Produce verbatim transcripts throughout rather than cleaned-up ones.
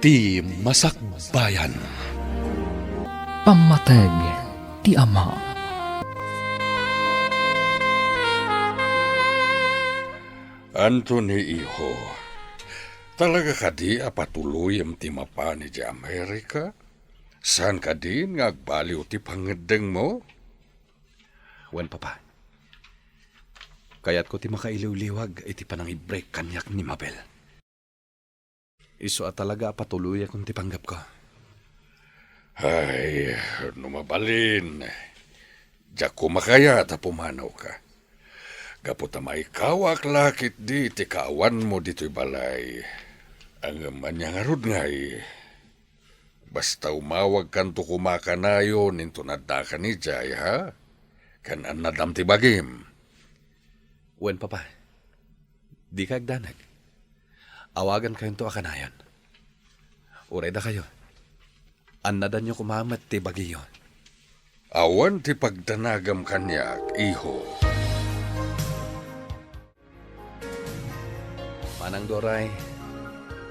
Ti Masakbayan. Pammateg ti Ama. Anthony, iho, talaga kadi a patuloyem ti mapan idiay Amerika? Saan kadin nga agbaliw ti pangngeddengmo? Wen, Papa. Kayatko ti makailiwliwag iti panangibbreak kaniak ni Mabel. Isu a talaga a patuloyakon ti panggepko. Ay, no mabalin, diakko makayat a pumanawka. Gapu ta maikawak la ketdi ti kaawanmo ditoy balay. Ngem ania ngarud ngay? Basta umawagkanto koma kanayon inton addakan idiay, ha? Ken annadam ti bagim. Wen, Papa. Dika agdanag. Awagankayonto a kanayon. Uray dakayo, annadanyo koma met ti bagiyo. Awan ti pagdanagam kaniak, iho. Manang Doray,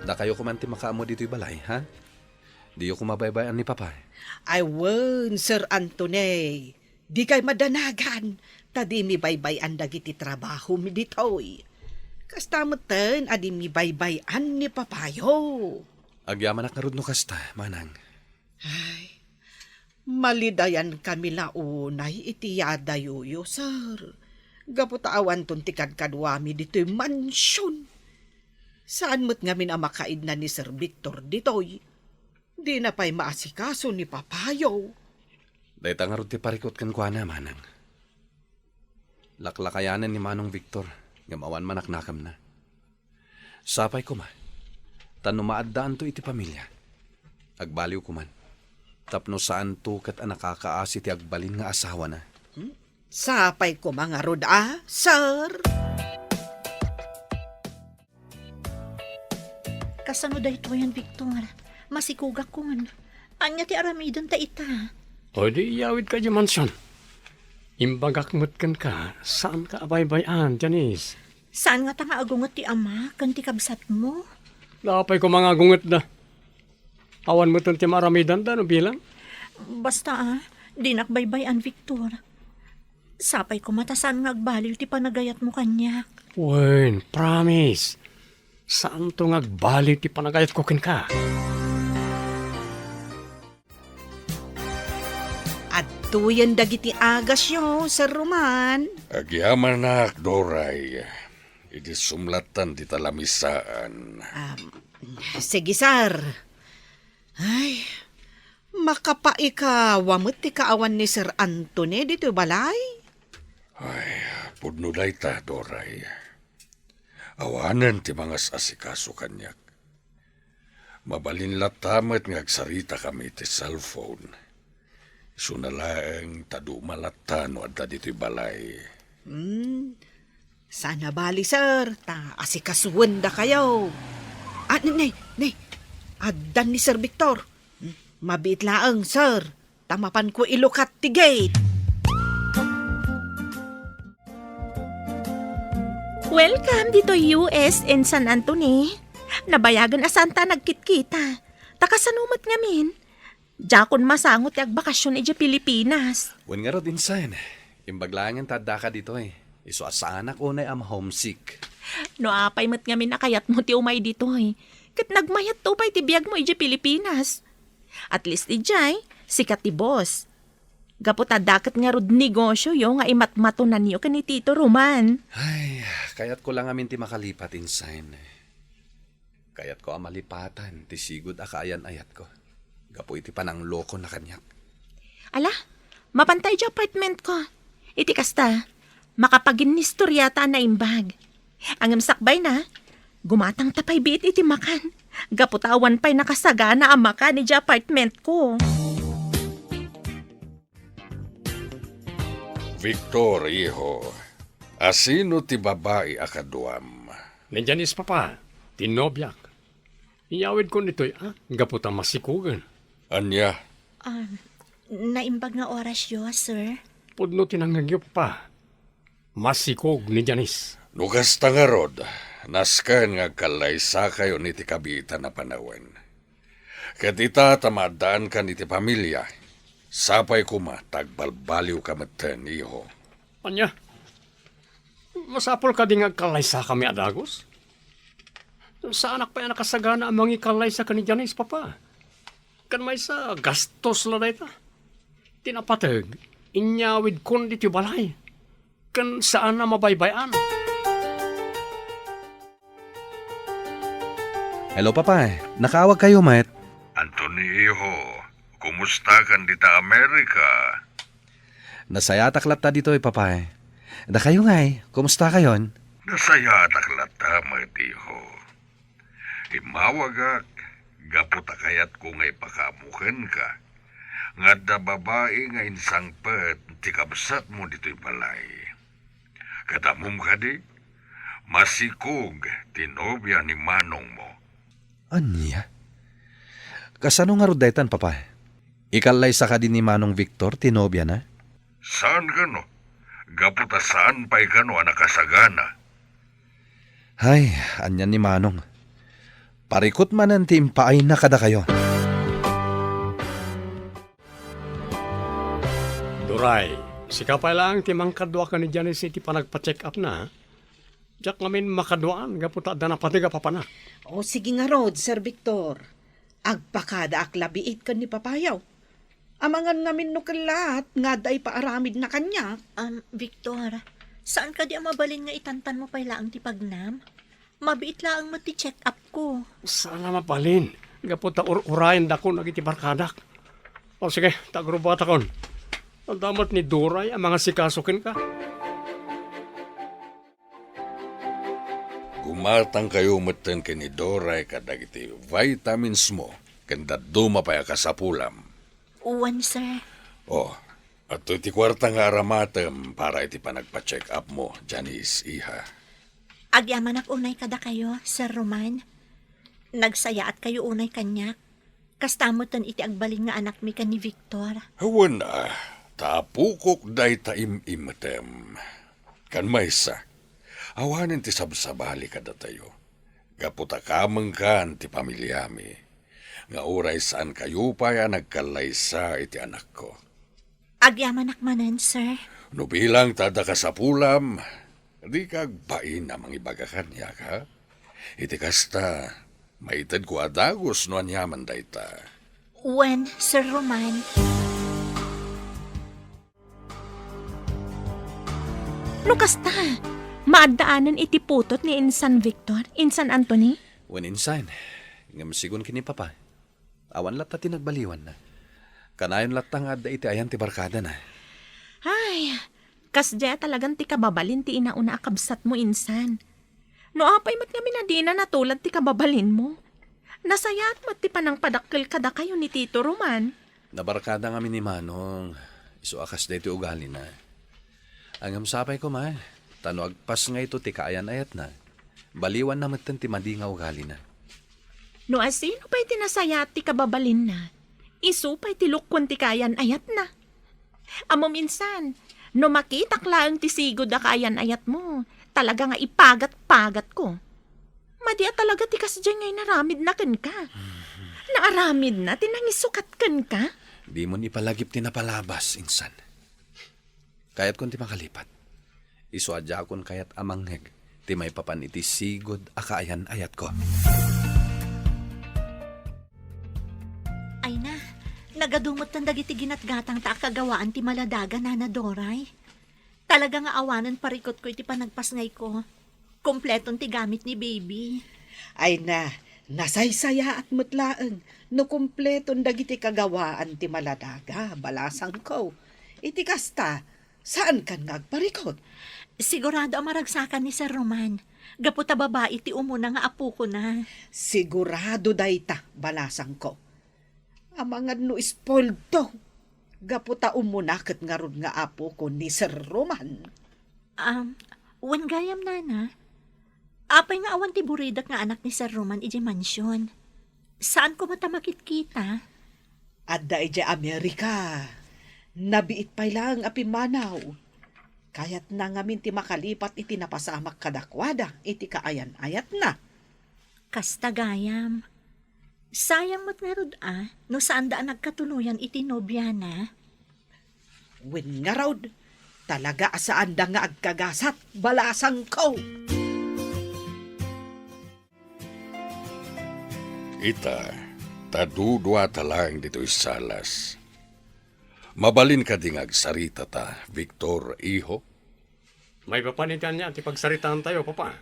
dakayo koman ti makaammo ditoy balay, ha? Diyo koma baybay-an ni Papa. Ay wen, Sir Anthony. Dikay madanagan, ta dimi baybay-an dagiti trabahomi ditoy. Kasta metten a dimi baybay-an ni Papayo. Agyamanak ngarud no kasta, Manang. Ay, malidayankami la unay iti yadayoyo, sir. Gapu ta awanton ti kadkaduami ditoy mansion. Saan met ngamin a makaidna ni Sir Victor ditoy. Dina pay maasikaso ni Papayo. Dayta ngarud ti parikut kenkuana, Manang. Laklakayanen ni Manong Victor, ngem awan manaknakemna. Sapay koma, ta no maaddaanto iti pamilia, agbaliw koman, tapno saanto ket a nakakaasi ti agbalin nga asawana. Hmm? Sapay koma ngarud a, sir. Kasano daytoyen, Victor? Masikogakon. Ania ti aramidenta ita? O di iyawidka idiay mansion. Imbagak met kenka, saanka a baybay-an, Janice. Saan ngata nga agunget ti ama ken ti kabsatmo? Apay koma nga agungetda? Awan metten ti maaramidanda no bilang? Basta, ah, dinak baybay-an, Victor. Sapay koma ta saan nga agbaliw ti panagayatmo kaniak. Wen, promise. Saanto nga agbaliw ti panagayatko kenka. Adtoyen dagiti agasyo, Sir Roman. Agyamanak, Doray. Idi sumlatan ti talamisaan. Um, sige, sir. Ay, makapaikawa met ti kaawan ni Sir Anthony ditoy balay? Ay, pudno dayta, Doray. Awanen ti mangas-asikaso kaniak. Mabalin latta met nga agsaritakami iti cellphone. Isuna laeng ta duma latta no adda ditoy balay. Hmm. Saan a bali, sir, ta asikasuendakayo. Ah, nay, nay, nay. Addan ni Sir Victor. Hmm, mabiit laeng, sir, ta mapanko ilukat ti gate. Welcome ditoy U S in San Antonio. Nabayagen a saanta a nagkitkita. Ta kasano met ngamin? Diakon masango ti agbakasyon idiay Pilipinas. Wen ngarud, insan, imbag laengen ta addaka ditoy. Isu a saanak unay a ma-homesick. No apay met ngamin a kayatmo ti umay ditoy, ket nagmayatto pay ti biagmo idiay Pilipinas. At least idiay, sika ti boss. Gapu ta adda ket ngarud negosyoyo nga imatmatonanyo ken ni Tito Roman. Ay, kayatko la ngamin ti makalipat, insan. Kayatko a malipatan ti sigud a kaayan-ayatko gapu iti pananglokona kaniak. Ala, mapanta idiay apartmentko. Iti kasta, makapaginnistoriata a naimbag. Ngem sakbayna, gumatangta pay biit iti makan. Gapu ta awan pay nakasagana a makan idiay apartmentko. Victor, iho, asino ti babai a kaduam? Ni Janice, papa, ti nobiak. Iyawidkon ditoy, a, gapu ta masikogen. Ania? Ah, naimbag nga orasyo, sir. Pudno ti nangngegyo, papa. Masikog ni Janice. No kasta ngarud, nasken nga agkallaysakayon iti kabiitan a panawen. Ket ita ta maaddaankan iti pamilia, sapay koma ta agbalbaliwka metten, iho. Ania? Masapul kadi nga agkallaysakami a dagus? Saanak pay a nakasagana a mangikallaysa ken ni Janice, Papa. Ken maysa, gastos la dayta. Ti napateg, inyawidkon ditoy balay. Ken saan a mabaybay-an. Hello, Papa. Nakaawagkayo met? Anthony, iho, kumustakan dita Amerika? Nasayaatak latta ditoy, Papa. Dakayo ngay, kumustakayon? Nasayaatak latta met, iho. Immawagak gapu ta kayatko nga ipakaammo kenka nga adda babai nga insangpet ti kabsatmo ditoy balay. Ket ammom kadi, masikog ti nobia ni manongmo. Ania? Kasano ngarud daytan, Papa? Ikallaysa kadi ni Manong Victor ti nobiana? Saan kano, gapu ta saan pay kano a nakasagana. Ay, ania ni Manong. Parikut manen ti impaayna kadakayo. Doray, sika pay laeng ti mangkadua ken ni Janice iti panagpa-check-upna. Diak ngamin makaduaan gapu ta adda napateg a papanak. O, sige ngarud, Sir Victor. Agpakadaak la biit ken ni Papayaw. Amangan ngamin no kellaat nga adda ipaaramidna kaniak. Um, Victor, saan kadi a mabalin nga itantanmo pay laeng ti pagnam? Mabiit laeng met ti check-up ko. Saan a mabalin, gapu ta ur-urayendakon dagiti barkadak. O sige, ta agrubatakon. Adda met ni Doray a mangasikaso kenka. Gumatangkayo metten ken ni Doray kadagiti vitaminsmo ken dadduma pay a kasapulam. Wen, sir. O, adtoy ti kuarta nga aramatem para iti panagpa-check-upmo, Janice, iha. Agyamanak unay kadakayo, Sir Roman. Nagsayaatkayo unay kaniak. Kasta metten iti agbalin nga anakmi ken ni Victor. Wen, a, ta apokok dayta im-imetem. Ken maysa, awanen ti sabsabali kadatayo. Gapu ta kamengkan ti pamiliami, nga uray saankayo pay a nagkallaysa iti anakko. Agyamanak manen, sir. No bilang ta adda kasapulam, dika agbain a mangibaga kaniak, ha? Iti kasta, maitedko a dagus no aniaman dayta. Wen, Sir Roman. No kasta, maaddaanen iti putot ni Insan Victor, Insan Anthony? Wen, Insan, ngem sigun ken ni Papa, awan latta ti nagbaliwanna. Kanayon latta nga adda iti ayan ti barkadana. Ay, kasdiay talagan ti kababalin ti inauna a kabsatmo, Insan. No apay met ngamin a dina natulad ti kababalinmo? Nasayaat met ti panangpadakkel kadakayo ni Tito Roman. Nabarkada ngamin ni Manong, isu a kasdiay ti ugalina. Ngem sapay koma, ta no agpasngayto ti kaayan-ayatna, baliwanna metten ti madi nga ugalina. No asino pay ti nasayaat ti kababalinna, isu pay ti lukon ti kaayan-ayatna. Ammom, Insan, no makitak laeng ti sigud a kaayan-ayatmo, talaga nga ipagat-pagatko. Madi a talaga ti kasdiay nga inaramidna kenka. Naaramidna ti nangisukat kenka? Dimon ipalagip ti napalabas, Insan. Kayatkon ti makalipat. Isu a diakon kayat a mangngeg ti maipapan iti sigud a kaayan-ayatko. Ay na, nagadu metten dagiti ginatgatangta a kagawaan ti maladaga, Nana Doray. Talaga nga awanen parikutko iti panagpasngayko. Kompleton ti gamit ni baby. Ay na, nasaysayaat met laeng no kompleton dagiti kagawaan ti maladaga, balasangko. Iti kasta, saankan nga agparikut? Sigurado a maragsakan ni Sir Roman, gapu ta babai ti umuna nga apokona. Sigurado dayta, balasangko. Amangan no spoiledto, gapu ta umuna ket ngarud nga apoko ni Sir Roman. Um, wen gayam, Nana. Apay nga awan ti buridak nga anak ni Sir Roman idiay mansion? Saan koma ta makitkita? Adda idiay Amerika. Nabiit pay laeng a pimmanaw. Kayatna ngamin ti makalipat iti napasamak kadakuada iti kaayan-ayatna. Kasta gayam. Sayang met ngarud a, no saanda a nagkatuloyan iti nobiana. Wen ngarud, talaga a saanda nga agkagasat, balasangko. Ita, ta duduata laeng ditoy salas. Mabalin kadi nga agsaritata, Victor, iho? Maipapan iti ania ti pagsaritaantayo, Papa?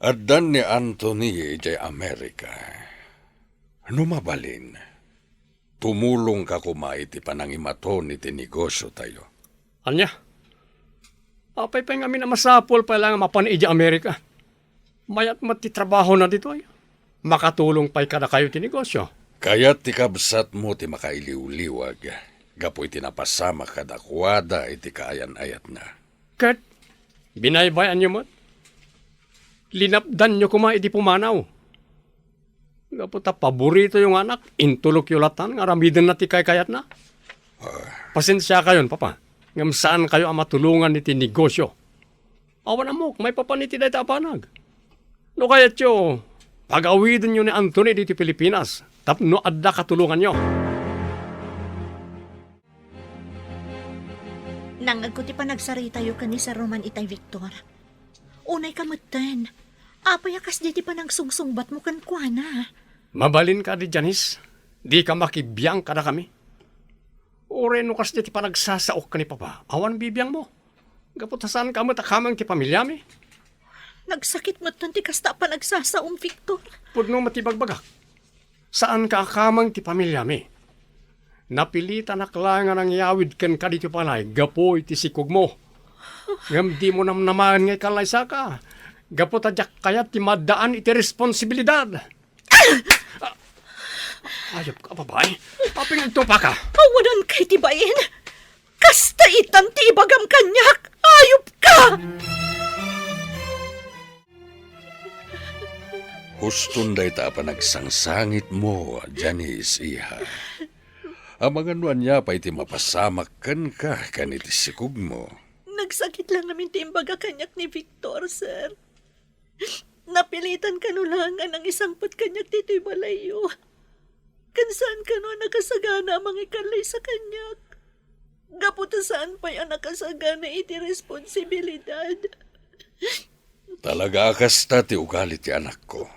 Addan ni Anthony idiay Amerika. No mabalin, tumulongka koma iti panangimaton iti negosiotayo. Ania? Apay pay ngamin a masapul pay laeng a mapan idiay Amerika? Mayat met ti trabahona ditoy. Makatulong pay kadakayo ti negosio. Kayat ti kabsatmo ti makailiwliwag gapu iti napasamak kadakuada iti kaayan-ayatna. Ket binaybay-anyo met. Linapdanyo koma iti pumanaw. Gapu ta paboritoyo nga anak, intulokyo latan nga aramidenna ti kaykayatna. Ah. Pasensiakayon, Papa, ngem saankayo a matulongan iti negosio. Awan ammok maipapan iti dayta a banag. No kayatyo, pagawidenyo ni Anthony ditoy Pilipinas tapno adda katulonganyo. Nangngegko ti panagsaritayo ken ni Sir Roman itay, Victor. Unayka metten, apay a kasdi ti panangsungsungbatmo kenkuana? Mabalin kadi, Janice, dika makibiang kadakami. Uray no kasdi ti panagsasaok ken ni Papa, awan bibiangmo. Gapu ta saanka met a kameng ti pamiliami. Nagsakit metten ti kasta a panagsasaom, Victor. Pudno met ti bagbagak. Saanka a kameng ti pamiliami. Napilitanak laeng a nangyawid kenka ditoy balay gapu iti sikogmo. Ngem dimo namnamaen nga ikallaysaka, gapu ta diak kayat ti maaddaan iti responsibilidad. Ayup ka, babai. Apay nga agtupaka? Awanan kay ti bain. Kasta itan ti ibagam kaniak. Ayup ka! Huston dayta a panagsangsangitmo, Janice, iha. Amangan no ania pay ti mapasamak kenka ken iti sikogmo. Nagsakit la ngamin ti imbaga kaniak ni Victor, sir. Napilitan kano laeng a nangisangpet kaniak ditoy balayyo. Ken saan kano a nakasagana a mangikallaysa kaniak. Gapu ta saan pay a nakasagana iti responsibilidad. Talaga a kasta ti ugali ti anakko.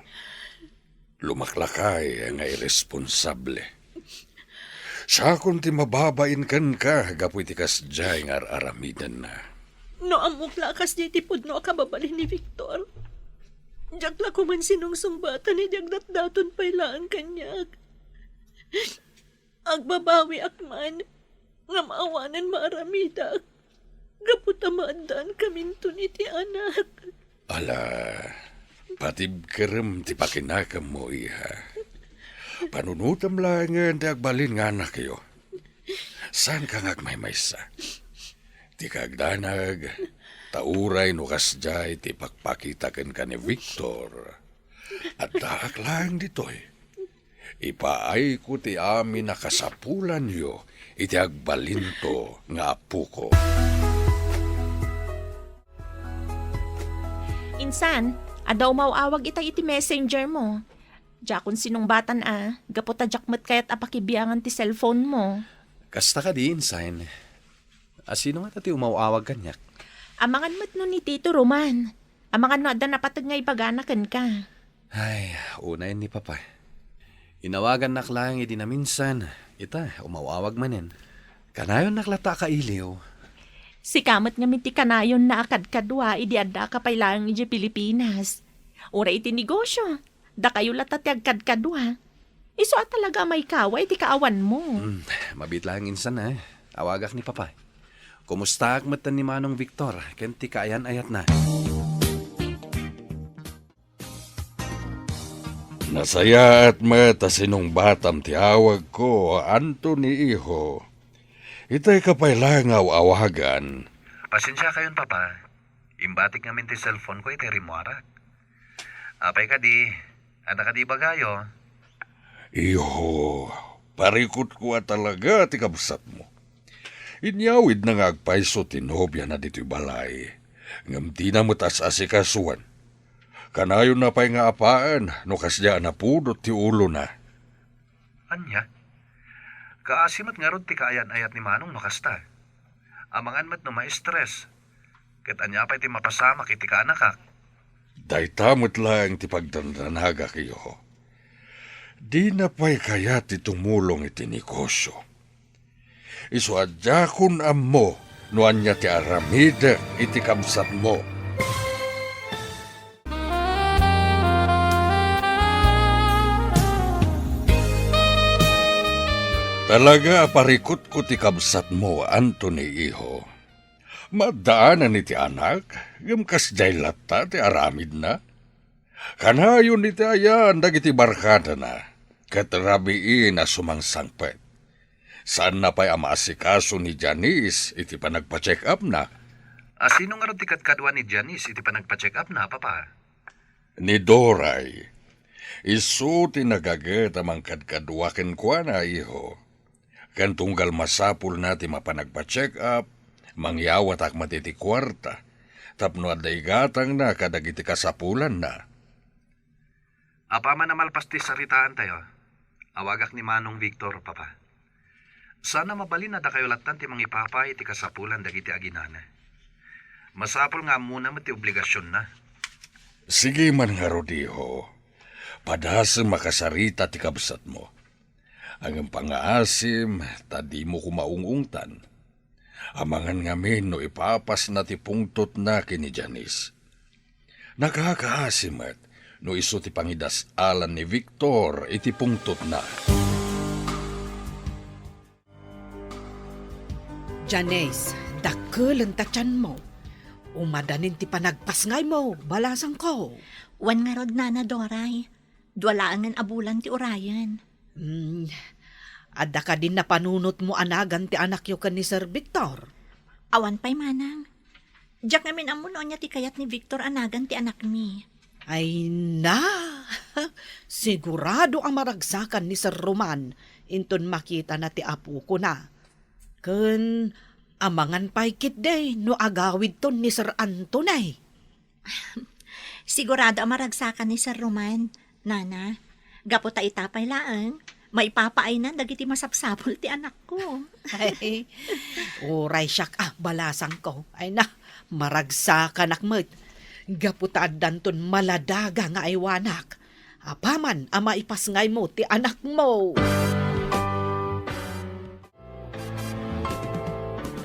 Lumaklakay nga irresponsable. Siakon ti mababain kenka gapu iti kasdiay nga ar-aramidenna. No ammok la a kasdiay ti pudno a kababalin ni Victor, diak la koman sinungsungbatan idi agdatdaton pay laeng kaniak. Agbabawiak man, ngem awanen maaramidak, gapu ta maaddaankaminton iti anak. Ala, patibkerem ti pakinakemmo, iha. Panunotem laengen ti agbalin nga anakyo. Saanka nga agmaymaysa. Ti kaagdanag, ta uray no kasdiay ti pakpakita kenka ni Victor, addaak laeng ditoy. Ipaayko ti amin a kasapulanyo iti agbalinto nga apoko. Insan, adda umaw-awag itay iti messenger mo. Diakon sinungbatan a, gapu ta diak met kayat a pakibiangan ti cellphone mo. Kasta kadi, Insan. A, sino ngata ti umaw-awag kaniak? Amangan met no ni Tito Roman. Amangan no adda napateg nga ibagana kenka. Ay, unayen ni Papa. Inawagannak laeng idi naminsan, ita, umaw-awag manen. Kanayonnak latta a kailiw. Sika met ngamin ti kanayonna a kadkadua idi addaka pay laeng idiay Pilipinas. Uray iti negosio, dakayo latta ti agkadkadua. Isu a talaga a maikaway ti kaawanmo. Hmm, mabiit laeng insan, eh. Awagak ni Papa. Kumustaak metten ni Manong Victor ken ti kaayan-ayatna. Nasayaat met a sinungbatam ti awagko, Anthony, iho. Itay ka pay laeng nga aw-awagan. Pasensiakayon, Papa. Imbatik ngamin ti cellphone ko iti rimmuarak. Apay kadi? Adda kadi ibagayo? Iho, parikutko a talaga ti kabsatmo. Inyawidna nga agpayso ti nobiana ditoy balay, ngem dina met as-asikasuan. Kanayonna pay nga apaen no kasdiay a napudot ti ulona. Ania? Kaasi met ngarud ti kaayan-ayat ni Manong no kasta. Amangan met no ma-stress. Ket ania pay ti mapasamak iti kaanakak? Dayta met laeng ti pagdandanagak, iho. Dina pay kayat ti tumulong iti negosio. Isu a diakon ammo no ania ti aramidek iti kabsatmo. Talaga a parikutko ti kabsatmo, Anthony, iho. Maaddaanan iti anak, ngem kasdiay latta ti aramidna. Kanayon iti ayan dagiti barkadana, ket rabiin a sumangsangpet. Saanna pay a maasikaso ni Janice iti panagpa-check-upna. A sino ngarud ti kadkaduan ni Janice iti panagpa-check-upna, Papa? Ni Doray. Isu ti nagaget a mangkadkadua kenkuana, iho. Ken tunggal masapulna ti mapan agpa-check-up, mangyawatak met iti kuarta tapno adda igatangna kadagiti kasapulanna. Apaman a malpas ti saritaantayo, awagak ni Manong Victor, Papa. Saan a mabalin a dakayo lattan ti mangipapay iti kasapulan dagiti aginana. Masapul nga ammona met ti obligasionna. Sige man ngarud, iho. Padasem a kasarita ti kabsatmo. Ngem pangngaasim ta dimo koma ung-ungtan. Amangan ngamin no ipapasna ti pungtotna ken ni Janice. Nakakaasi met no isu ti pangidas-alan ni Victor iti pungtotna. Janice, dakkel ta tianmo. Umadanin ti panagpasngaymo, balasangko. Wen ngarud, Nana Doray. Dua laengen a bulan ti urayen. Hmm, adda kadin napanunotmo a nagan ti anakyo ken ni Sir Victor? Awan pay, Manang. Diak ngamin ammo no ania ti kayat ni Victor a nagan ti anakmi. Ay na! Sigurado a maragsakan ni Sir Roman inton makitana ti apokona. Ken amangan pay ketdi no agawidton ni Sir Anthony. Sigurado a maragsakan ni Sir Roman, Nana. Gapu ta ita pay laeng, maipapaaynan dagiti masapsapul ti anakko. Ay, uray siak a, balasangko. Ay na, maragsakanak met. Gapu ta addanton maladaga nga aywanak. Apaman a maipasngaymo ti anakmo.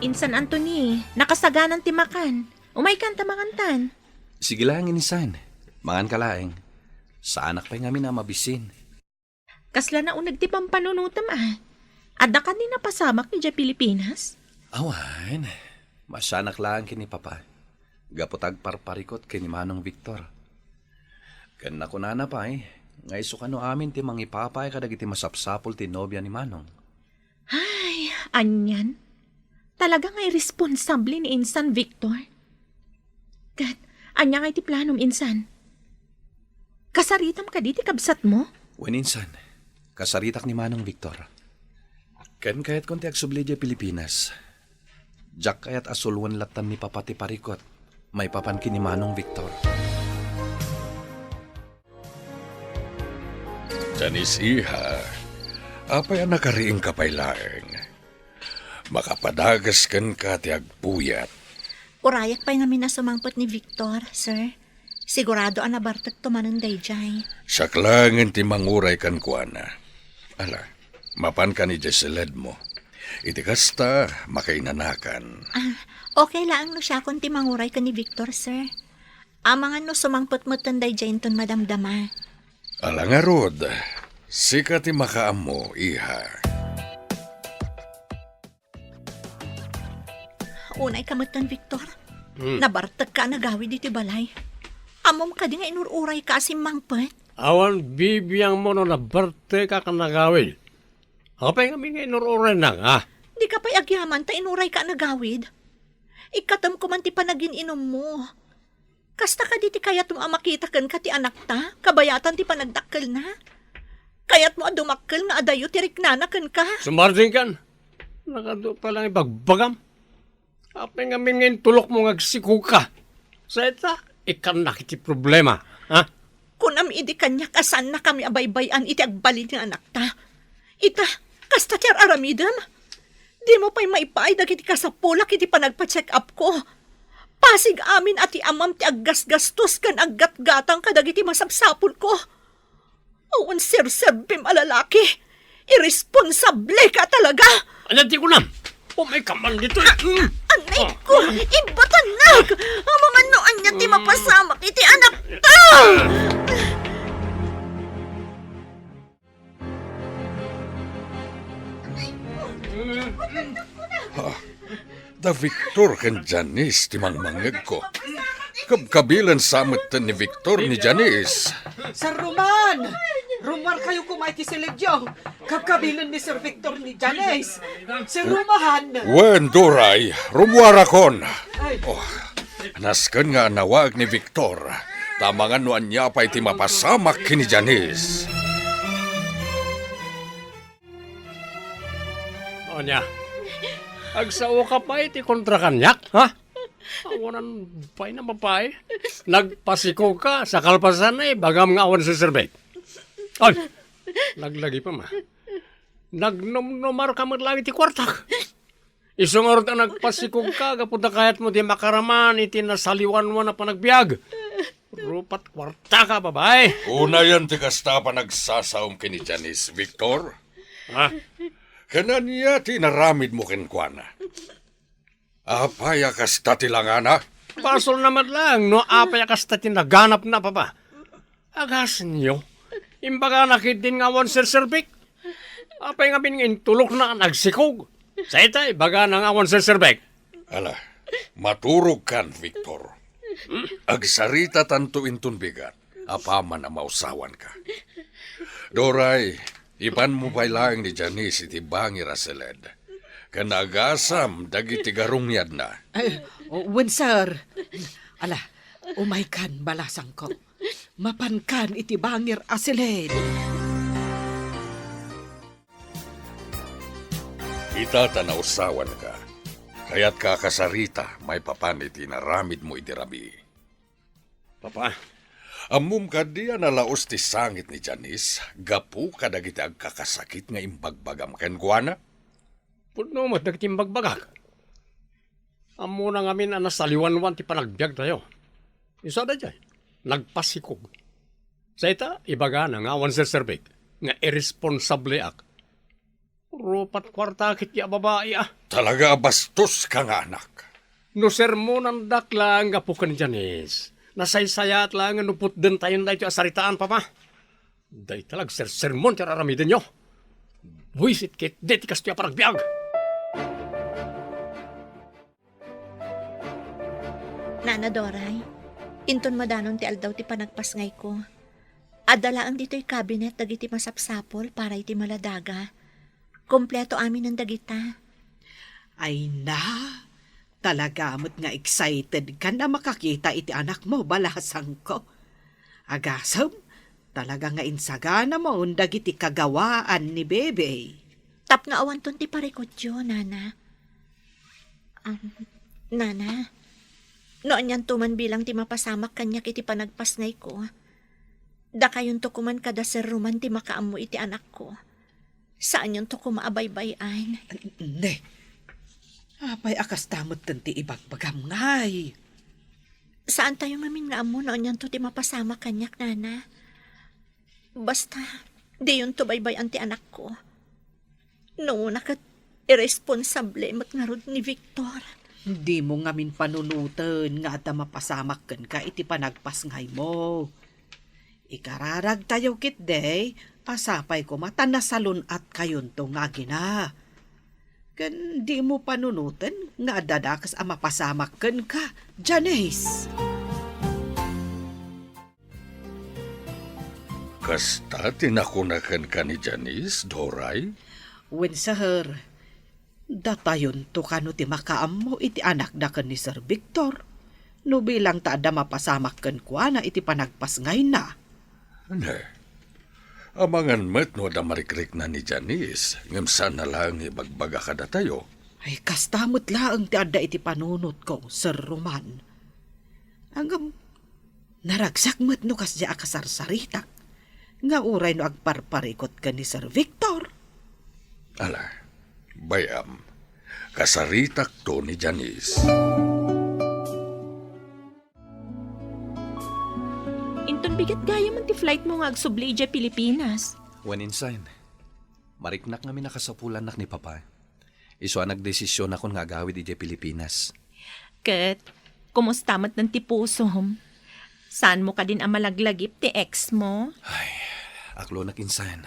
Insan Anthony, nakasaganan ti makan. Umaykan ta mangantan. Sige laeng, insan. Manganka laeng. Saanak pay ngamin a mabisin. Kasla nauneg ti pampanunotem a. Adda kadi napasamak idiay Pilipinas? Awan. Maasianak laeng ken ni Papa. Gapu ta agparparikut ken ni Manong Victor. Ken nakunana pay, nga isu kano amin ti mangipapay kadagiti masapsapul ti nobia ni Manong. Ay, anian? Talaga nga irresponsable ni Insan Victor. Ket, ania ngay ti planom, Insan? Kasaritam kadi ti kabsatmo? Wen, Insan, kasaritak ni Manong Victor. Ken kayatkon ti agsubli idiay Pilipinas. Diak kayat a suloen lattan ni Papa ti parikut maipapan ken ni Manong Victor. Janice, iha, apay a nakariingka pay laeng? Makapadagas kenka ti agpuyat. Urayak pay ngamin a sumangpet ni Victor, sir. Sigurado a nabartekto manen daydiay. Siak laengen ti manguray kenkuana. Ala, mapankan idiay siledmo. Iti kasta, makainanakan. Ah, okay laeng no siakon ti manguray ken ni Victor, sir. Amangan no sumangpet metten daydiay inton madamdama. Ala ngarud, sika ti makaammo, iha. Unayka metten, Victor. Hmm. Nabartekka a nagawid iti balay. Ammom kadi nga inur-urayka a simmangpet? Awan bibiangmo no nabartekak a nagawid. Apay ngamin nga inur-uraynak, a? Dika pay agyaman ta inurayka a nagawid. Ikkatemko man ti panagin-inummo. Kasta kadi ti kayatmo a makita kenka ti anakta, kabayatan ti panagdakkelna? Kayatmo a dumakkel nga adayo ti riknana kenka? Sumardengkan. Nagadu pay laeng ibagbagam. Apay ngamin nga intulokmo nga agsikoka? Sa ita, ikkannak iti problema, ha? Kunam idi kaniak a saannakami a baybay-an iti agbalin nga anakta. Ita, kasta ti ar-aramidem? Dimo pay maipaay dagiti kasapulak iti panagpa-check-upko. Pasig amin a ti amam ti aggasgastos ken aggatgatang kadagiti masapsapulko. Awan serserbim a lalaki. Irresponsableka talaga! Ania ti kunam? Umay ka man ditoy. Mm. Anay ko! Ibatannak! Amaman no ania ti mapasamak iti anakta! Ah, da Victor ken Janice ti mangmangngegko. Kabkabilen sa metten ni Victor ni Janice. Sir Roman! Rumuarkayo koma iti silidyo. Kabkabilen ni Sir Victor ni Janice. Sir Roman! Wen, Doray, rumuarakon. Ay. Oh, nasken nga annawaek ni Victor. Ta amangan no ania pay ti mapasamak ken ni Janice. Ania? Agsaoka pay ti kontra kaniak, ha? Awanan pay na, babae. Nagpasikogka sa kalpasan, ibagam nga awan serserbik. Ay, laglagipem, a. Nagnumnumarka met laeng iti kuartak. Isu ngarud a nagpasikogka gapu ta kayatmo ti makaraman iti nasaliwanwan a panagbiag. Rupat kuartaka, babae. Unayen ti kasta a panagsasaom ken ni Janice, Victor. Ha? Ken ania ti inaramidmo kenkuana? Apay a kasta ti langana? Basolna met laeng no apay a kasta ti naganapna, papa. Agasenyo, imbagana ketdin nga awan serserbik. Apay ngamin nga intulokna a nagsikog? Sa ita, ibagana nga awan serserbik. Ala, maturogkan, Victor. Agsaritatanto inton bigat, apaman a mausawanka. Doray, ipanmo pay laeng ni Janice iti bangir a siled. Ken agasam dagiti garungyadna. Ay, o, wen, sir. Ala, umaykan, balasangko. Mapankan iti bangir a siled. Ita ta nausawanka. Kayatka a kasarita maipapan iti inaramidmo idi rabii. Papa. Ammom kadi a nalaus ti sangit ni Janice gapu kadagiti agkakasakit nga imbagbagam kenkuana? Pudno met dagiti imbagbagak. Ammona ngamin a nasaliwanwan ti panagbiagtayo. Isu a daydiay, nagpasikog. Sa ita, ibagana nga awan serserbik, nga irresponsableak. Rupat kuarta ketdi a babai, a. Talaga a bastoska nga anak. No sermonandak laeng gapu ken Janice, nasaysayaat laeng nga no putdentayon daytoy a saritaan, papa. Dayta la agsersermon ti ar-aramidenyo. Buisit ketdi ti kastoy a panagbiag. Nana Doray, inton madanon ti aldaw ti panagpasngayko, adda laeng ditoy kabinet dagiti masapsapul para iti maladaga. Kompleto aminen dagita. Ay na, talaga met nga excited kan a makakita iti anakmo, balasangko. Agasem, talaga nga insaganamon dagiti kagawaan ni Bebe. Tapno awanton ti parikutyo, Nana. Am, Nana, no anianto man bilang ti mapasamak kaniak iti panagpasngayko, dakayonto koman kada Sir Roman ti makaammo iti anakko. Saanyonto koma a baybay-an. Ne, apay a kasta metten ti ibagbagam ngay? Saantayo ngamin nga ammo no anianto ti mapasamak kaniak, Nana. Basta, diyonto baybay-an ti anakko. No una ket, irresponsable met ngarud ni Victor. Dimo ngamin panunoten nga adda mapasamak kenka iti panagpasngaymo. Ikararagtayo ketdi a sapay koma ta nasalun-atkayonto nga agina. Ken dimo panunoten nga adda dakes a mapasamak kenka, Janice. Kasta ti nakuna kenka ni Janice, Doray? Wen, sir. Datayonto kano ti makaammo iti anakda ken ni Sir Victor, no bilang ta adda mapasamak kenkuana iti panagpasngayna. Ne, amangan met no adda marikrikna ni Janice, ngem saanna laeng nga ibagbaga kadatayo. Ay, kasta met laeng ti adda iti panunotko, Sir Roman. Ngem, naragsak met no kasdiay a kasarsaritak, nga uray no agparparikut ken ni Sir Victor, Ala, bay-am, kasaritakto ni Janice. Inton bigat gayam ti flight mo nga agsubli idiay Pilipinas. Wen, insan, mariknak ngamin a kasapulannak ni Papa. Isu a nagdesisionakon nga agawid idiay Pilipinas. Ket, kumusta met ti pusom? Saanmo kadin a malaglagip ti ex mo? Ay, aklonek, insan.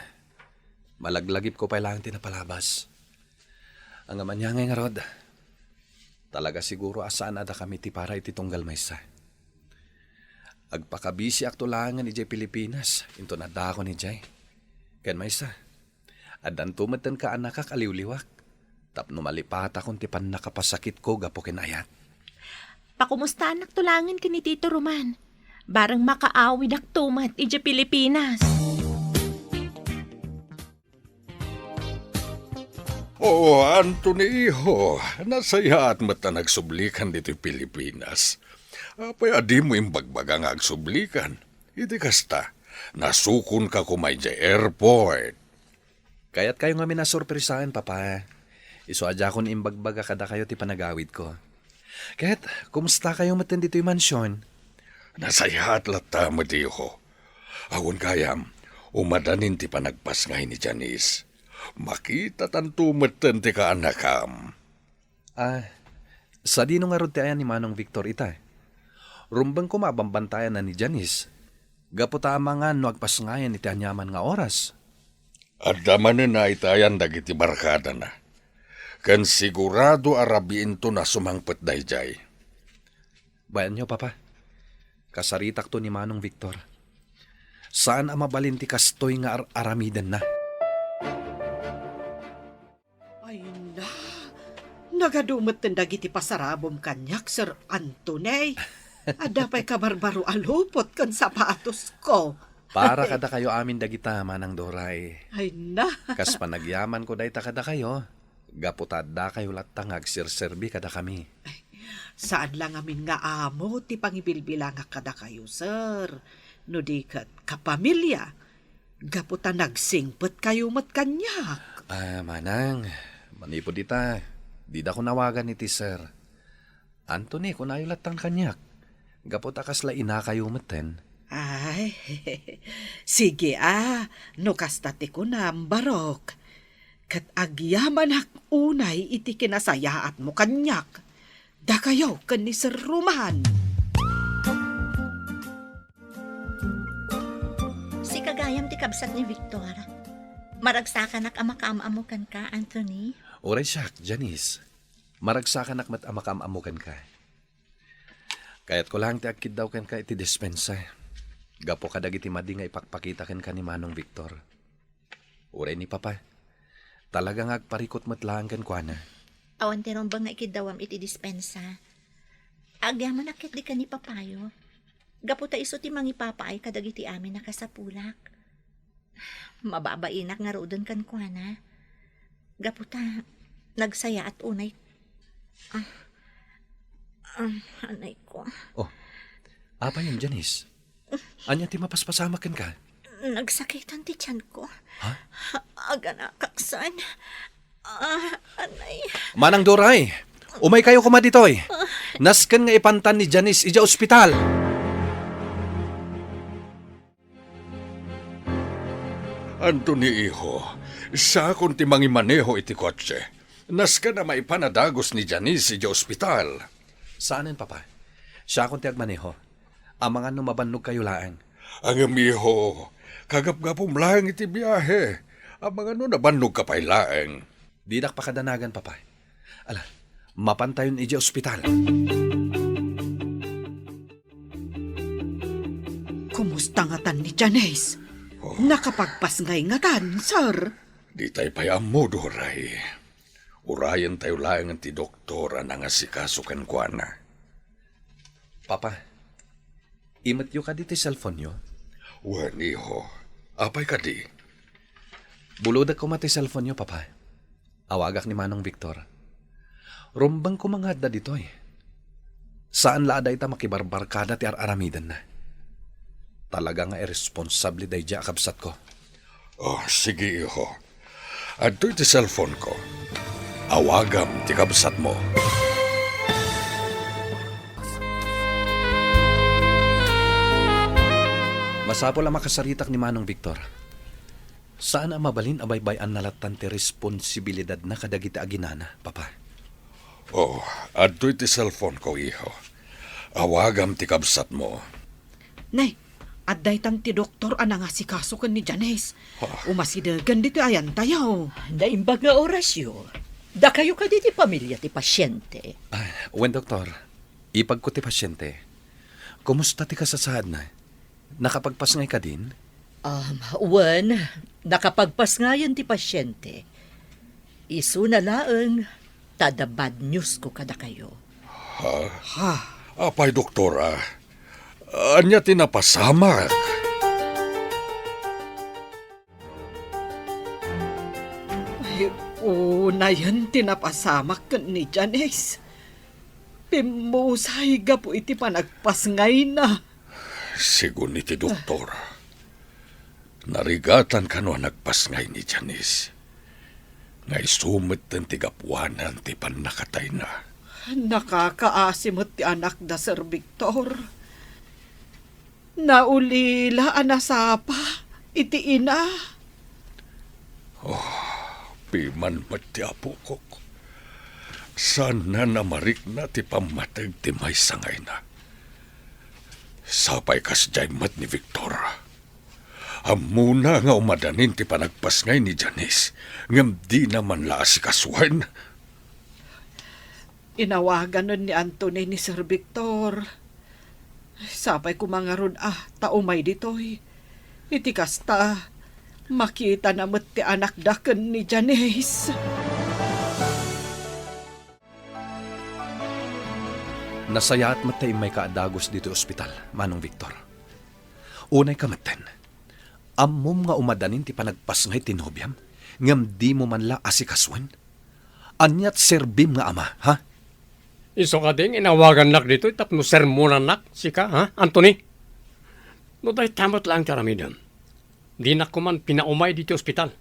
Malaglagipko pay laeng ti napalabas. Ngem ania ngay ngarud, talaga siguro a saan a dakami ti para iti tunggal maysa. Agpakabisiakto laengen idiay Pilipinas, inton addaakon idiay. Ken maysa, addanto metten kaanakak a liwliwak, tapno malipatakon ti pannakapasakitko gapu ken ayat. Pakumustaannakto laengen ken ni Tito Roman. Bareng makaawidakto met idiay Pilipinas. Oo, Anthony, iho, nasayaat met a nagsublikan ditoy Pilipinas. Apay a dimo imbagbaga nga agsublikan? Iti kasta, nasukonka koma idiay airport. Kayatkayo ngamin a sorpresaen, Papa. Isu a diakon imbagbaga kadakayo ti panagawidko. Ket, kumustakayo metten ditoy mansion? Nasayaat latta met, iho. Awan gayam, umadanin ti panagpasngay ni Janice. Makitatanto metten ti kaanakam. Ah, sadino ngarud ti ayan ni Manong Victor ita? Rumbeng koma a bambantayan ni Janice. Gapu ta amangan no agpasngayan iti aniaman nga oras. Adda manen a itayan dagiti barkadana. Ken sigurado a rabiinto a sumangpet daydiay. Bayanyo, Papa. Kasaritakto ni Manong Victor. Saan a mabalin ti kastoy nga ar-, aramidenna. Ay na, nagadu metten dagiti pasarabom kaniak, Sir Anthony. Adda pay kabarbaro a lupot ken sapatosko. Para kadakayo amin dagita, Manang Doray. Ay na. Kas panagyamanko dayta kadakayo, gapu ta addakayo latta nga agserserbi kadakami. Saan la ngamin nga amo ti pangibilbilangak kadakayo, sir, no di ket kapamilya, gapu ta nagsingpetkayo met kaniak. Ah, Manang, manipud ita, didako nawagan iti sir. Anthony, kunayo latta kaniak, gapu ta kasla inakayo metten. Ay, sige a, no kasta ti kunam, Barok. Ket agyamanak unay iti kinasayaatmo kaniak, dakayo ken ni Sir Roman. Sika gayam ti kabsat ni Victor. Maragsakanak a makaam-ammo kenka, Anthony. Uray siak, Janice. Maragsakanak met a makaam-ammo kenka. Kayatko laeng ti agkiddaw kenka iti dispensa, gapu kadagiti madi nga ipakpakita kenka ni Manong Victor. Uray ni Papa, talaga nga agparikut met laeng kenkuana. Awan ti rumbeng nga ikiddawam iti dispensa. Agyamanak ketdi ken ni Papayo. Gapu ta isu ti mangipapaay kadagiti amin a kasapulak. Mababainak ngaruden kenkuana. Gapu ta nagsayaat unay. Ah, ah, anay ko. Oh, apay, Janice? Ania ti mapaspasamak kenka? Nagsakitan ti tiyan ko. Ha? Aganakaksan. Ah, anay. Manang Doray, umaykayo koma ditoy. Nasken nga ipantan ni Janice idiay ospital. Anthony, iho, siakon ti mangimaneho iti kotse. Nasken a maipan a dagus ni Janice idiay ospital. Saanen, Papa. Siakon ti agmaneho. Amangan no mabannogkayo laeng. Ngem, iho, kagapgapum laeng iti biahe. Amangan no nabannogka pay laeng. Didak pakadanagan, Papa. Ala, mapantayon idiay ospital. Kumusta ngatan ni Janice? Oh. Nakapagpasngay ngatan, sir? Ditay pay ammo, Doray. Urayentayo laeng ti doktor a nangasikaso kenkuana. Papa, imetyo kadi ti cellphone-yo? Wen, iho. Apay kadi? Bulodek koma ti cellphone-yo, Papa. Awagak ni Manong Victor. Rumbeng koma nga adda ditoy. Saan la a dayta makibarbarkada ti ar-aramidenna. Talaga nga irresponsable daydiay a kabsatko. Oh, sige, iho. Adtoy ti cellphone ko. Awagam ti kabsatmo. Masapul a makasaritak ni Manong Victor. Saan a mabalin a baybay-anna lattan ti responsibilidadna kadagiti aginana, Papa. Oh, adtoy ti cellphone ko, iho. Awagam ti kabsatmo. Nay, adda itan ti doktor a nangasikaso ken ni Janice. Ah. Umasidegen ditoy ayantayo. Naimbag nga orasyo. Dakayo kadi ti pamilia ti pasiente? Ah, wen, doktor. Ipagko ti pasiente. Kumusta ti kasasaadna? Nakapagpasngay kadin? Um, wen, nakapagpasngayen ti pasiente. Isuna laeng, ta adda bad news ko kadakayo. Ha? Ha? Apay, doktora, ania ti napasamak? Ay, unayen ti napasamak ken ni Janice. Pimmusay gapu iti panagpasngayna. Sigun iti doktor, narigatan kano a nagpasngay ni Janice, nga isu metten ti gapuanan ti pannakatayna. Nakakaasi met ti anakda, Sir Victor. Naulila a nasapa iti ina. Oh, piman met ti apokok. Saanna a marikna ti pammateg ti maysa nga ina. Sapay kasdiay met ni Victor. Ammona nga umadanin ti panagpasngay ni Janice, ngem dina man la asikasuen. Inawaganen ni Anthony ni Sir Victor. Sapay koma ngarud a ta umay ditoy. Iti kasta, makitana met ti anakda ken ni Janice. Nasayaat met ta immayka a dagus ditoy ospital, Manong Victor. Unayka metten. Ammom nga umadanin ti panagpasngay ti nobiam, ngem dimo man la asikasuen? Ania ti serbim nga ama, ha? Isu kadi nga inawagannak ditoy tapno sermonannak, sika, ha, Anthony? No dayta met laeng ti aramidem, dinak koman pinaumay ditoy ospital.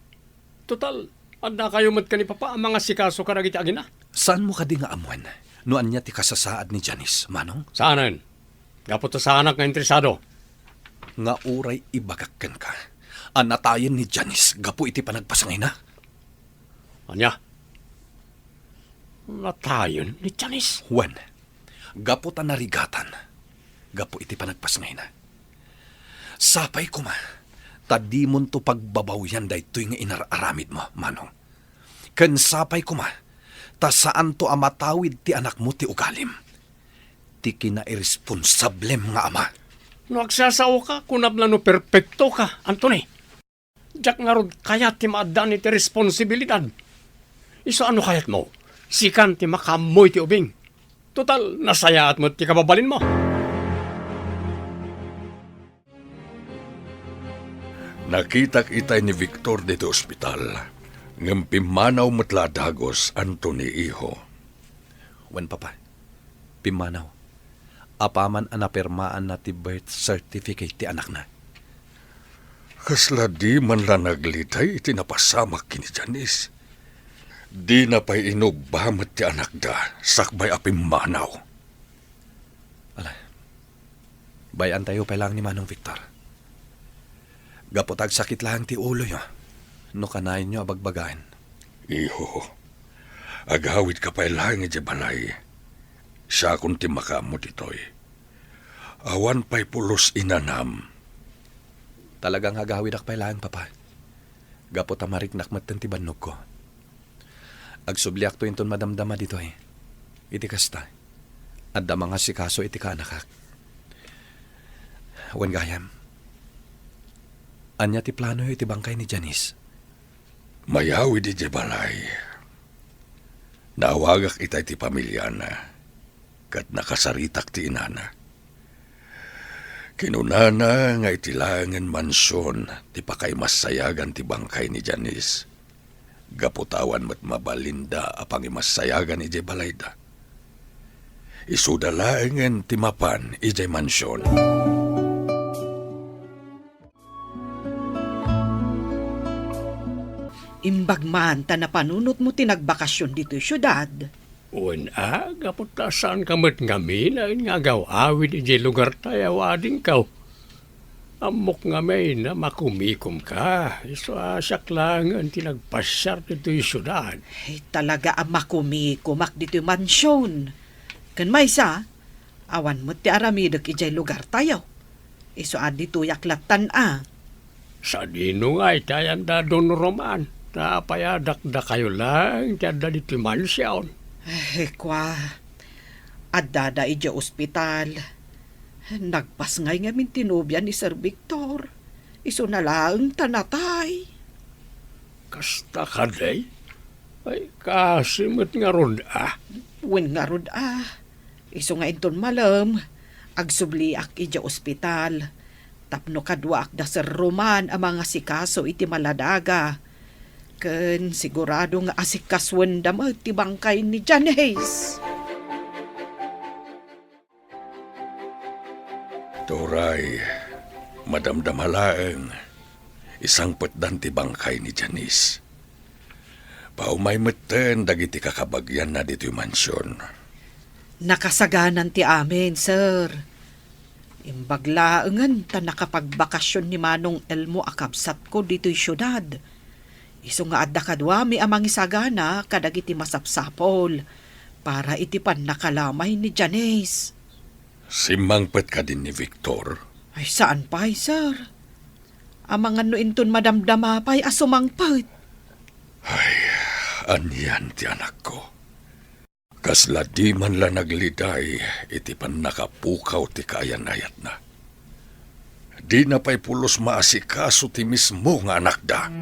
Total, addakayo met ken ni Papa a mangasikaso kadagiti agina. Saanmo kadi nga ammoen no ania ti kasasaad ni Janice, Manong? Saanen. Gapu ta saanak nga interesado. Nga uray ibagak kenka a natayen ni Janice gapu iti panagpasngayna. Ania? Natayen ni Janice? Wen, gapu ta narigatan gapu iti panagpasngayna. Sapay koma ta dimonto pagbabawian daytoy nga inar-aramidmo, Manong. Ken sapay koma ta saanto a matawid ti anakmo ti ugalim. Ti kinairesponsablem nga ama. No agsasaoka, kunam la no perpektoka, Anthony. Diak ngarud kayat ti maaddaan iti responsibilidad. Isu a no kayatmo, sikan ti makaammo iti ubing. Total, nasayaat met ti kababalinmo. Nakitak itay ni Victor ditoy ospital, ngem pimmanaw met la a dagus, Anthony, iho. Wen, Papa. Pimmanaw. Apaman a napirmaanna ti birth certificate ti anakna. Kasla di man la naglitay iti napasamak ken ni Janice. Dina pay inubba met ti anakda sakbay a pimmanaw. Ala, bay-antayo pay laeng ni Manong Victor. Gapu ta agsakit laeng ti uloyo no kanayenyo a bagbagaen. Iho, agawidka pay laeng idiay balay. Siakon ti makaammo ditoy. Awan pay pulos inanam. Talaga nga agawidak pay laeng, Papa. Gapu ta mariknak metten ti bannogko. Agsubliakto inton madamdama ditoy. Iti kasta, adda mangasikaso iti kaanakak. Wen gayam, ania ti planoyo iti bangkay ni Janice? Mayawid idiay balay. Naawagak itay ti pamiliana, ket nakasaritak ti inana. Kinunana nga iti laengen mansion ti pakaimassayagan ti bangkay ni Janice. Gapu ta awan met mabalinda a pangimassayagan idiay balayda, isuda laengen ti mapan idiay mansion. Imbag man ta napanunotmo ti nagbakasyon ditoy siudad. Wen a, gapu ta saanka met ngamin nga agaw-awid idiay lugartayo a adingko. Ammok ngamin a makumikomka, isu a siak laengen ti nagpasiar ditoy siudad. Ay, talaga a makumikomak ditoy mansion. Ken maysa, awan met ti aramidek idiay lugartayo. Isu a ditoyak lattan a. Sadino ngay ti ayan da Don Roman? Ta apay a dakdakayo laeng ti adda ditoy mansion? Eh, kua, addada idiay ospital. Nagpasngay ngamin ti nobia ni Sir Victor. Isuna laeng ta natay. Kasta kadi? Ay, kaasi met ngarud a. Wen ngarud a. Isu nga inton malem, agsubliak idiay ospital. Tapno kaduaak da Sir Roman a mangasikaso iti maladaga. Ken sigurado nga asikasuenda met ti bangkay ni Janice. Turay, madamdama laeng, isangpetdan ti bangkay ni Janice. Paumay metten dagiti kakabagianna ditoy mansion. Nakasaganan ti amin, sir. Imbag laengen ta nakapagbakasyon ni Manong Elmo a kabsatko ditoy siudad. Isu nga adda kaduami a mangisagana kadagiti masapsapul para iti pannakalamay ni Janice. Simmangpet kadin ni Victor? Ay, saan pay, sir. Amangan no inton madamdama pay a sumangpet. Ay, anian ti anakko? Kasla di man la nagliday iti pannakapukaw ti kaayan-ayatna. Dina pay pulos maasikaso ti mismo nga anakda.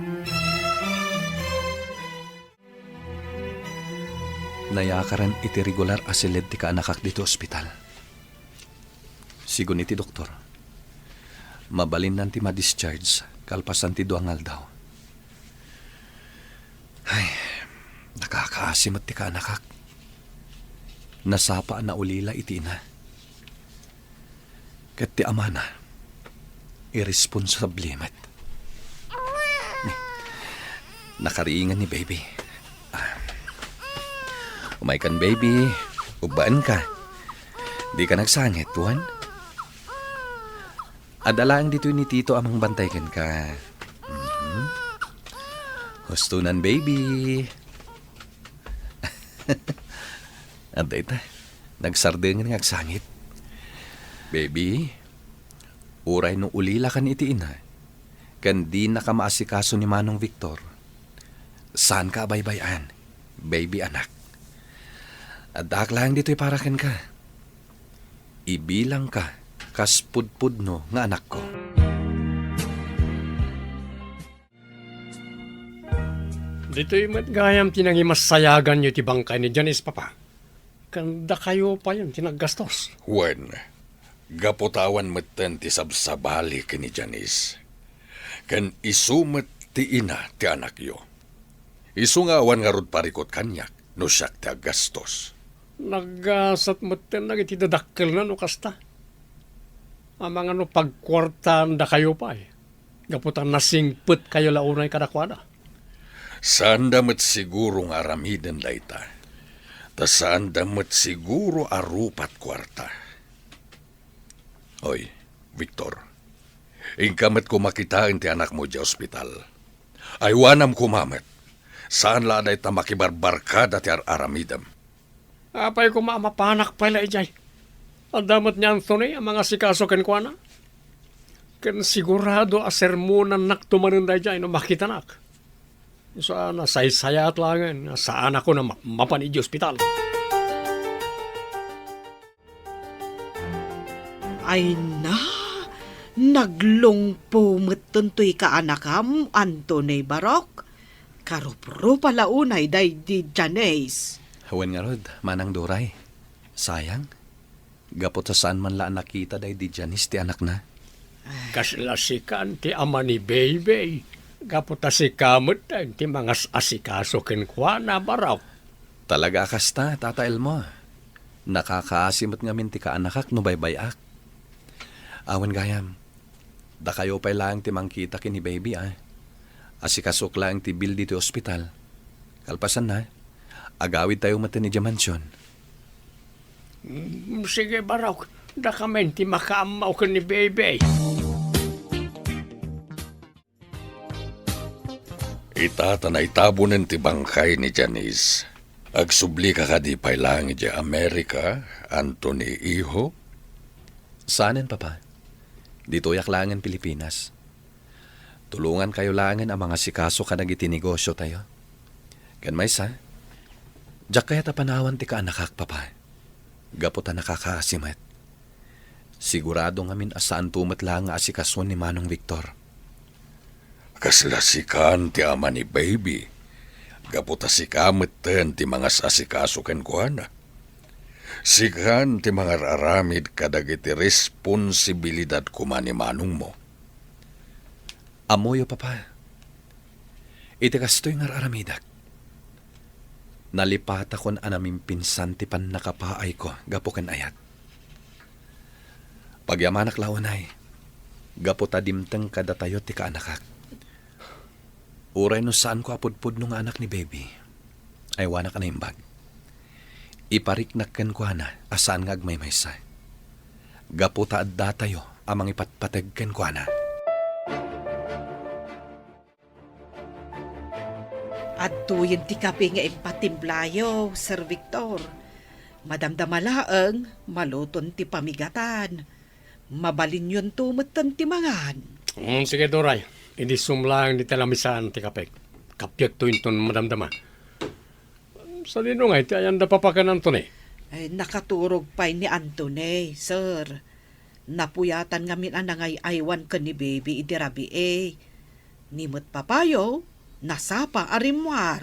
Nayakaren iti regular a siled ti kaanakak ditoy ospital. Sigun iti doktor, mabalinnan ti ma-discharge kalpasan ti dua nga aldaw. Ay, nakakaasi met ti kaanakak. Nasapa a naulila iti ina. Ket ti amana, irresponsable met. Nakariingan ni baby. Ah. Umaykan, baby. Ubbaenka. Dika nagsangit, wen? Adda laeng ditoy ni Tito a mangbantay kenka. Mhm. Hustonan, baby. Adda ita, nagsardengen nga agsangit. Baby, uray no ulilakan iti ina, ken dinaka maasikaso ni Manong Victor, saanka a baybay-an, baby anak. Addaak laeng ditoy para kenka. Ibilangka kas pudpudno nga anakko. Ditoy met gayam ti nangimassayaganyo iti bangkay ni Janice, Papa. Ken dakayo payen ti naggastos. Wen, gapu ta awan metten ti sabsabali ken ni Janice. Ken isu met ti ina ti anakyo. Isu nga awan ngarud parikut kaniak no siak ti aggastos. Naggasat metten dagiti dadakkelna no kasta. Amangan no pagkuartaandakayo pay, gapu ta nasingpetkayo la unay kadakuada. Saanda met siguro nga aramiden dayta. Ta saanda met siguro a rupat kuarta. Oy, Victor, inka met koma kitaen ti anakmo idiay ospital. Aywanam koma met. Saan la a dayta makibarbarkada ti ar-aramidem. Apay koma a mapanak pay la idiay? Adda met ni Anthony a mangasikaso kenkuana. Ken sigurado a sermonannakto manen daydiay no makitanak. Isu a nasaysayaat laengen nga saanakon a ma-, mapan idiay ospital. Ay na, naglungpo metten toy kaanakam, Anthony Barok. Karuprupa la unay daydi Janice. Wen ngarud, Manang Duray. Sayang. Gapu ta saan man la a nakita daydi Janice ti anakna. Kasla sikan ti ama ni Baby. Gapu ta sika met ti mangas-asikaso kenkuana, Barok. Talaga a kasta, Tata Elmo. Nakakaasi met ngamin ti kaanakak no baybay-ak. Awan gayam, dakayo pay laeng ti mangkita ken ni Baby, a. Asikasok laeng ti bill ditoy ospital. Kalpasanna, agawidtayo metten idiay mansion. Mm, sige, Barok. Dakamin ti makaammo ken ni Bebe. Ita ta naitabonen ti bangkay ni Janice. Agsublika kadi pay laeng idiay Amerika, Anthony, iho? Saanen, Papa. Ditoyak laengen Pilipinas. Tulongankayo laengen a mangasikaso kadagiti negosiotayo. Ken maysa, diak kayat a panawan ti kaanakak, Papa, gapu ta nakakaasi met. Sigurado ngamin a saanto met laeng nga asikasuen ni Manong Victor. Kasla sikan ti ama ni Baby, gapu ta sika metten ti mangas-asikaso kenkuana. Sikan ti mangar-aramid kadagiti responsibilidad koma ni manongmo. Ammoyo, Papa. Iti kastoy nga ar-aramidek, nalipatakon a namimpinsan ti pannakapaayko gapu ken ayat. Pagyamanak la unay, gapu ta dimteng kadatayo ti kaanakak. Uray no saanko a pudpudno nga anak ni Baby, aywanak a naimbag. Ipariknak kenkuana a saan nga agmaymaysa, gapu ta addatayo a mangipatpateg kenkuana. Adtoyen ti kape nga impatimpla yo, Sir Victor. Madamdama laeng, maluton ti pamigatan. Mabalinyonto metten ti mangan. Mm, sige, Doray. Idi sumlaeng dita lamisaan ti kapek. Kapiekto inton madamdama. Sadino nga iti ayanda Papa ken Anthony? Ay, nakaturog pay ni Anthony, sir. Napuyatan ngamin a nangay-aywan ken ni Baby idi rabii. Ni met Papayo, nasapa a rimmuar.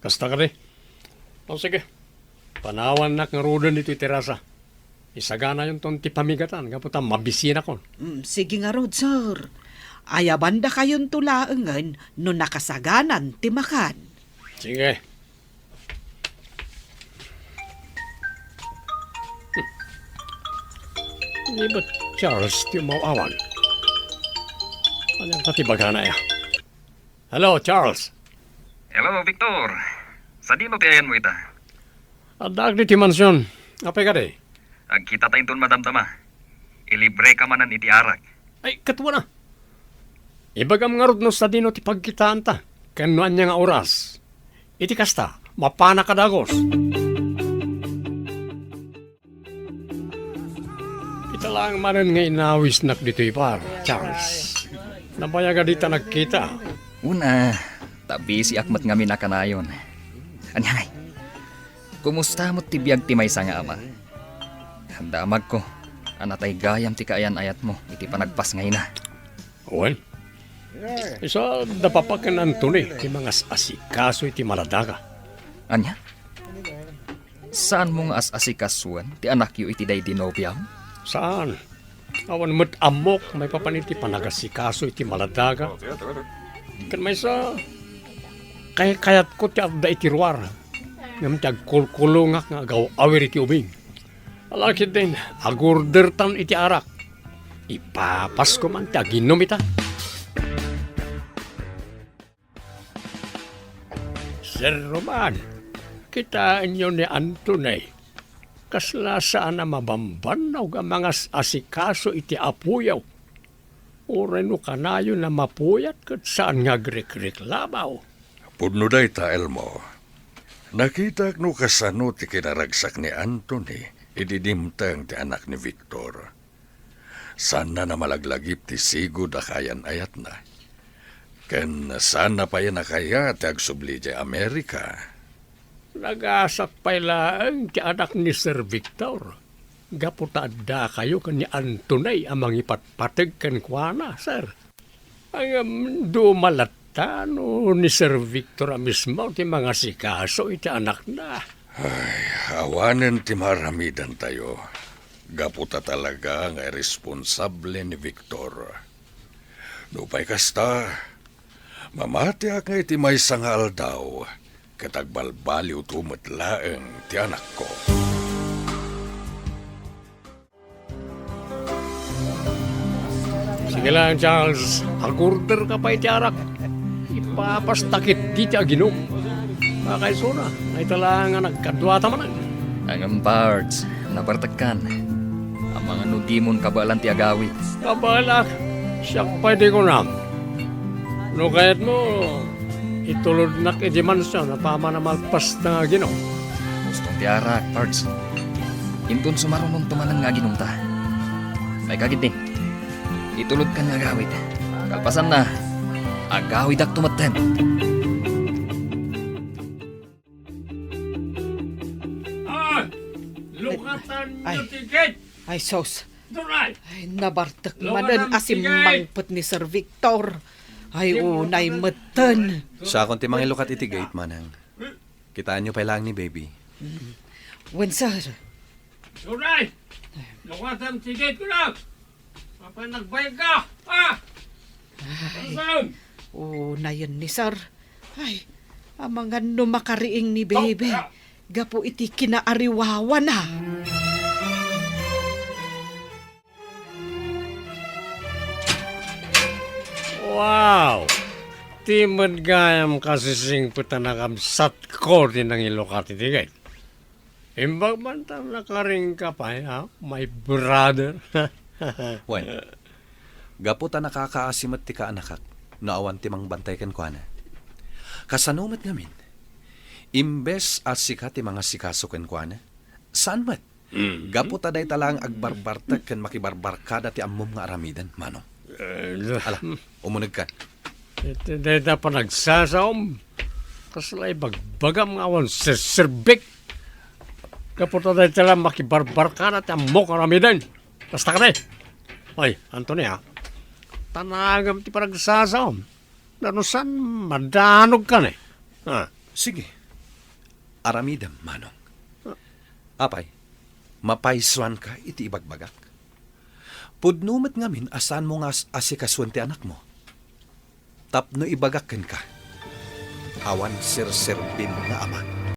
Kasta kadi? O, sige. Panawannak ngaruden ditoy terasa. Isaganayonton ti pamigatan gapu ta mabisinakon. Mm, sige ngarud, sir. Ayabandakayonto laengen no nakasaganan ti makan. Sige. Hmm. Ni ba Charles ti umaw-awan? Ania kadi ti ibagana aya? Hello, Charles. Hello, Victor. Sadino ti ayanmo ita? Addaak ditoy mansion. Apay kadi? Agkitata inton madamdama. Ilibreka manen iti arak. Ay, ket wen a. Ibagam ngarud no sadino ti pagkitaanta, ken no ania nga oras. Iti kasta, mapanak a dagus. Ita laeng manen nga inawisnak ditoy bar, Charles. Nabayag a dita nagkita. Wen a, ta bisiak met ngamin a kanayon. Ania ngay? Kumusta met ti biag ti maysa nga ama? Damagko a nataygayam ti kaayan-ayatmo iti panagpasngayna. Wen, isu da Papa ken Anthony ti mangas-asikaso iti maladaga. Ania? Saanmo nga as-asikasuen ti anakyo iti daydi nobiam? Saan. Awan met ammok maipapan iti panagasikaso iti maladaga. Ken maysa, kaykayatko ti adda iti ruar, ngem ti agkulkulongak nga agaw-awir iti ubing. Ala ketdin, agordertan iti arak. Ipapasko man ti aginom ita. Sir Roman, kitaenyo ni Anthony. Kasla saan a mabambannog a mangas-asikaso iti apoyo. Uray no kanayon a mapuyat ket saan nga agrekreklamo. Pudno dayta, Elmo. Nakitak no kasano ti kinaragsak ni Anthony idi dimteng ti anak ni Victor. Saanna a malaglagip ti sigud a kaayan-ayatna. Ken saanna pay a nakayat ti agsubli idiay Amerika. Nagasat pay laeng ti anak ni Sir Victor, gapu ta addakayo ken ni Anthony a mangipatpateg kenkuana, sir. Ngem duma latta no ni Sir Victor a mismo ti mangasikaso iti anakna. Ay, awanen ti maaramidantayo, gapu ta talaga nga irresponsable ni Victor. Nupay kasta, mamatiak nga iti maysa nga aldaw, ket agbalbaliwto met laeng ti anakko. Sige lang, Charles. Agorder ka pay iti arak. Ipapasta ketdi ti aginom. Pakaisuna, ay talaga nga nagkaduata manen. Ngem, Pards, nabartekkan. Amangan no dimon kabaelan ti agawid. Kabaelak, siak pay di kunam. No kayatmo, itulodnak idi mansion a paman a malpas nga aginom. Gusto ti arak, Pards. Inton sumarunonto manen nga aginumta. Ay, kagiddi. Itulodkan nga agawid. Kalpasanna, agawidakto metten. Ah! Lukatan Ay. Niyo ti gate! Ay, sus. Duray! Ay, nabartek Lukatan manen a ti gate! Simmangpet ni Sir Victor. Ay, unay metten. Siakon ti mangilukat iti gate, Manang. Kitaenyo pay laeng ni Baby. Wen, sir. Duray! Lukatan ti gate ko lang! Apay nagbayag ka? Ha? Ay, Saan? Unayen ni sir. Ay, amangan no makariing ni Baby. Gapu iti kinaariwawana. Wow! Ti met gayam kasisingpet a nakabsatko ti nangilukat iti gate. Imbag man ta nakaring ka pay, ha, my brother. Wen, gapu ta nakakaasi met ti kaanakak no awan ti mangbantay kenkuana. Kasano met ngamin? Imbes a sika ti mangasikaso kenkuana, saan met? Mm. Gapu ta dayta laeng agbarbartek ken makibarbarkada ti ammom nga aramiden, Manong. Eh, Ala, umunegka. Iti dayta panagsasaom, kasla ibagbagam nga awan serserbik. Gapu ta dayta la makibarbarkada ti ammok aramiden. Basta kadi. Oy, Antonia, tanagam ti panagsasaom. Nano saan, madanog ka ni. Ah. Sige. Aramidem, Manong. Apay, mapaysuanka iti ibagbagak? Pudno met ngamin a saanmo nga as-, asikasuen ti anakmo. Tapno ibagak kenka, awan serserbim nga ama.